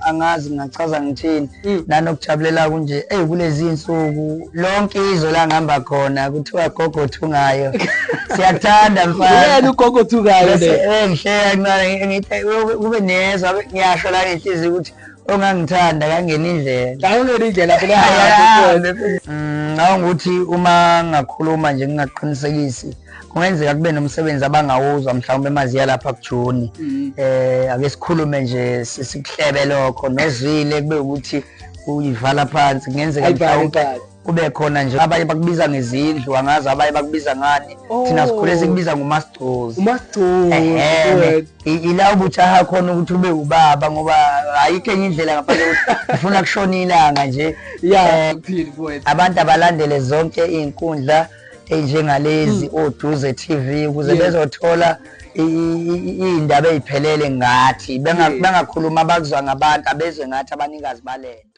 Angazi ngingachaza ngithini. Nanokujabulela kunje, eyi, kulezi insuku lonke izwe la ngihamba khona kuthiwa gogo thungayo, siyakuthanda mfana. Uyena ugogo Thungayo Bese le. Ngihleka kancane, ngithi kube nezwa, ngiyasho la ngenhliziyo ukuthi ongangithanda kangena indlela. Akungena indlela phela. Ngicabanga ukuthi uma ngakhuluma nje ngingaqinisekisi, kungenzeka kube nomsebenzi abangawuzwa mhlawumbe emaziya lapha kuJuni. Ake sikhulume nje, sikuhlebe lokho nozwile, kube ukuthi uyivala phansi, kungenzeka Ayivale mhlawumbe phansi. Kube khona nje abanye bakubiza ngezindlu, angazi abanye bakubiza ngani. Thina sikhule sikubiza ngomasigcozi. Umasigcozi. Ehhe, ila ubujaha khona ukuthi ube ubaba, ngoba ayikho enye indlela ngaphandle kokuthi ufuna kushona ilanga nje. Ya, kuphila mfowethu. Abantu abalandele zonke iy'nkundla ey'njengalezi, oDuze TV, ukuze bezothola iy'ndaba ey'phelele ngathi. Bengakhuluma abakuzwa ngabantu, abezwe ngathi abanikazi balento.